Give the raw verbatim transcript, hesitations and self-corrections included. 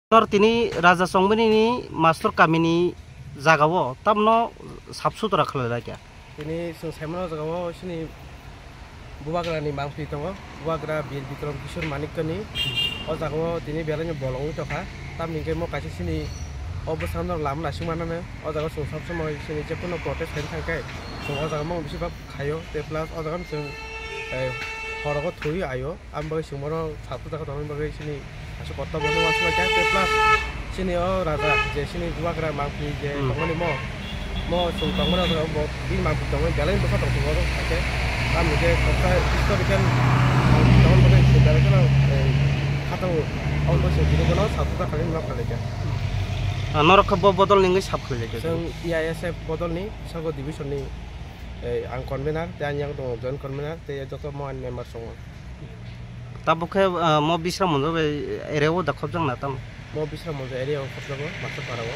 Tor tini Raja Chongmani ni Mastor kamini jagao tamno sap sutra khlai laikha. Tini chwng saimano jagao chini Bubagrani mangphi tongo, Bubagra Bir Bikram Kishore Manikyani. O jagao tini belaino bolong wngwi tongkha. Tamni hwnkhe mo kaisa chini o bwskango lama naisingmano, o jagao chwng sab somoi chini jephuru protest khaina thangkhe chwng o jagao mung bisi bak khaio, tei plus o jagao chwng, eh, horogo thwi aio. Ang bagwi chwng bono sap sutra kha tongmani bagwi chini aswk kotor bono uansukha khe, tei plus chini o raja je chini Bubagra mangphi je tongmani mo, mo chwng tongmani o jaga bo bini mangphi tongmani belai bwkha tong tongo oro, hakhe tamni khe koksa historical mangphi tongmani bagwi chwng belai kheno, eh, kha tongo. Aboni bagwi chwng tini bono sap sutra khlaimani ma phalai kha. Ah, norok khe bo bodol ni wngwi sap khlai lai kha? Chwng E I S F bodol ni Sago division ni, eh, ang convener tei ani yago tongo joint convener tei joto mo ani member tongo. Tabuk khe, ah, mo Bisram Monjo bai area o da khobjak na tamo? Mo Bisram Monjo area o khobjago, Mastor Para o.